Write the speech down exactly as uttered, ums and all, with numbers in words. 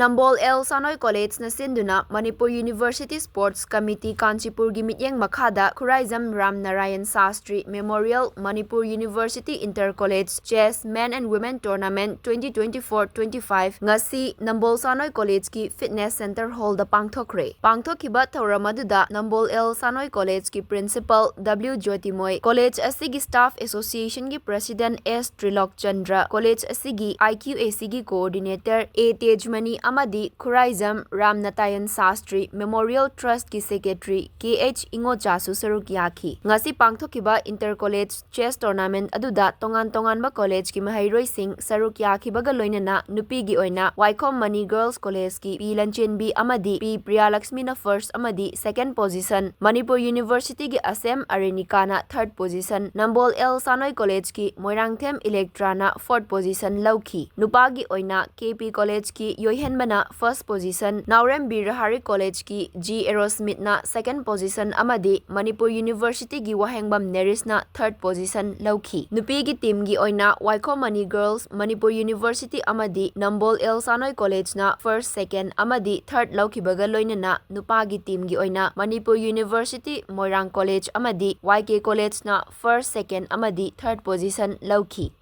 ꯅꯝꯕꯣꯜ L Sanoi ꯀꯣꯂꯦꯖꯅ ꯁꯤꯟꯗꯨꯅ Manipur university sports committee ꯀꯥꯟꯆꯤꯄꯨꯔꯒꯤ ꯃꯤꯠꯌꯦꯡ ꯃꯈꯥꯗ Khurai Ram Narayan Shastri memorial Manipur university inter college chess men and women tournament twenty twenty four twenty five ꯉꯁꯤ ꯅꯝꯕꯣꯜ ꯁꯥꯅꯣꯏ ꯀꯣꯂꯦꯖꯀꯤ ꯐꯤꯠꯅꯦꯁ ꯁꯦꯟꯇꯔ ꯍꯣꯜꯗ ꯄꯥꯡꯊꯣꯛꯈ꯭ꯔꯦ꯫ ꯄꯥꯡꯊꯣꯛꯈꯤꯕ ꯊꯧꯔꯝ ꯑꯗꯨꯗ ꯅꯝꯕꯣꯜ ꯑꯦꯜ ꯁꯥꯅꯣꯏ ꯀꯣꯂꯦꯖꯀꯤ ꯄ꯭ꯔꯤꯟꯁꯤꯄꯜ ꯗꯕ꯭ꯂꯤꯎ ꯖ꯭ꯌꯣꯇꯤꯃꯣꯏ, ꯀꯣꯂꯦꯖ ꯑꯁꯤꯒꯤ ꯁ꯭ꯇꯥꯐ ꯑꯦꯁꯣꯁꯤꯌꯦꯁꯟꯒꯤ ꯄ꯭ꯔꯦꯁꯤꯗꯦꯟꯠ ꯑꯦꯁ ꯇ꯭ꯔꯤꯂꯣꯛ ꯆꯟꯗ꯭ꯔ, ꯀꯣꯂꯦꯖ ꯑꯁꯤꯒꯤ ꯑꯥꯏ ꯀ꯭ꯌꯨ ꯑꯦ ꯁꯤꯒꯤ ꯀꯣꯑꯣꯔꯗꯤꯅꯦꯇꯔ ꯑꯦ ꯇꯦꯖꯃꯅꯤ ꯑꯃꯗꯤ ꯈꯨꯔꯥꯏꯖꯝ ꯔꯥꯝꯅꯇꯥꯌꯟ ꯁꯥꯁꯇ꯭ꯔꯤ ꯃꯦꯃꯣꯔꯤꯌꯦꯜ ꯇ꯭ꯔꯁꯠꯀꯤ ꯁꯦꯀ꯭ꯔꯦꯇꯔꯤ ꯀꯦ ꯑꯩꯆ ꯏꯉꯣꯆꯥꯁꯨ ꯁꯔꯨꯛ ꯌꯥꯈꯤ꯫ ꯉꯁꯤ ꯄꯥꯡꯊꯣꯛꯈꯤꯕ ꯏꯟꯇꯔ ꯀꯣꯂꯦꯖ ꯆꯦꯁ ꯇꯣꯔꯅꯥꯃꯦꯟꯠ ꯑꯗꯨꯗ ꯇꯣꯉꯥꯟ ꯇꯣꯉꯥꯟꯕ ꯀꯣꯂꯦꯖꯀꯤ ꯃꯍꯩꯔꯣꯏꯁꯤꯡ ꯁꯔꯨꯛ ꯌꯥꯈꯤꯕꯒ ꯂꯣꯏꯅꯅ ꯅꯨꯄꯤꯒꯤ ꯑꯣꯏꯅ ꯋꯥꯏꯈꯣꯝ ꯃꯅꯤ ꯒꯔꯜꯁ ꯀꯣꯂꯦꯖꯀꯤ ꯄꯤ ꯂꯟꯆꯦꯟꯕꯤ ꯑꯃꯗꯤ ꯄꯤ ꯄ꯭ꯔꯤꯌꯥꯂꯛꯁꯃꯤꯅ ꯐꯥꯔꯁꯠ ꯑꯃꯗꯤ ꯁꯦꯀꯦꯟꯗ ꯄꯣꯖꯤꯁꯟ, ꯃꯅꯤꯄꯨꯔ ꯌꯨꯅꯤꯚꯔꯁꯤꯇꯤꯒꯤ ꯑꯁꯦꯝ ꯑꯔꯦꯅꯤꯀꯥꯅ third position, Nambol L Sanoi ꯀꯣꯂꯦꯖꯀꯤ ꯃꯣꯏꯔꯥꯡꯊꯦꯝ ꯏꯂꯦꯛꯇ꯭ꯔꯥꯅ ꯐꯣꯔꯠ ꯄꯣꯖꯤꯁꯟ ꯂꯧꯈꯤ꯫ ꯅꯨꯄꯥꯒꯤ ꯑꯣꯏꯅ ꯀꯦ ꯄꯤ ꯀꯣꯂꯦꯖꯀꯤ ꯌꯣꯏꯍꯦꯟꯕꯅ ꯐꯥꯔꯁꯠ ꯄꯣꯖꯤꯁꯟ, ꯅꯥꯎꯔꯦꯝ ꯕꯤꯔꯍꯥꯔꯤ ꯀꯣꯂꯦꯖꯀꯤ ꯖꯤ ꯑꯦꯔꯣꯁꯃꯤꯠꯅ ꯁꯦꯀꯦꯟꯗ ꯄꯣꯖꯤꯁꯟ ꯑꯃꯗꯤ ꯃꯅꯤꯄꯨꯔ ꯌꯨꯅꯤꯚꯔꯁꯤꯇꯤꯒꯤ ꯋꯥꯍꯦꯡꯕꯝ ꯅꯦꯔꯤꯁꯅ ꯊꯥꯔꯗ ꯄꯣꯖꯤꯁꯟ ꯂꯧꯈꯤ꯫ ꯅꯨꯄꯤꯒꯤ ꯇꯤꯝꯒꯤ ꯑꯣꯏꯅ ꯋꯥꯏꯈꯣꯝ ꯃꯅꯤ ꯒꯔꯜꯁ, ꯃꯅꯤꯄꯨꯔ ꯌꯨꯅꯤꯚꯔꯁꯤꯇꯤ ꯑꯃꯗꯤ ꯅꯝꯕꯣꯜ ꯑꯦꯜ ꯁꯥꯅꯣꯏ ꯀꯣꯂꯦꯖꯅ ꯐꯥꯔꯁꯠ, ꯁꯦꯀꯦꯟꯗ ꯑꯃꯗꯤ ꯊꯥꯔꯗ ꯂꯧꯈꯤꯕꯒ ꯂꯣꯏꯅꯅ ꯅꯨꯄꯥꯒꯤ ꯇꯤꯝꯒꯤ ꯑꯣꯏꯅ ꯃꯅꯤꯄꯨꯔ ꯌꯨꯅꯤꯚꯔꯁꯤꯇꯤ, ꯃꯣꯏꯔꯥꯡ ꯀꯣꯂꯦꯖ ꯑꯃꯗꯤ ꯋꯥꯏ ꯀꯦ ꯀꯣꯂꯦꯖꯅ ꯐꯥꯔꯁꯠ, ꯁꯦꯀꯦꯟꯗ ꯑꯃꯗꯤ ꯊꯥꯔꯗ ꯄꯣꯖꯤꯁꯟ ꯂꯧꯈꯤ꯫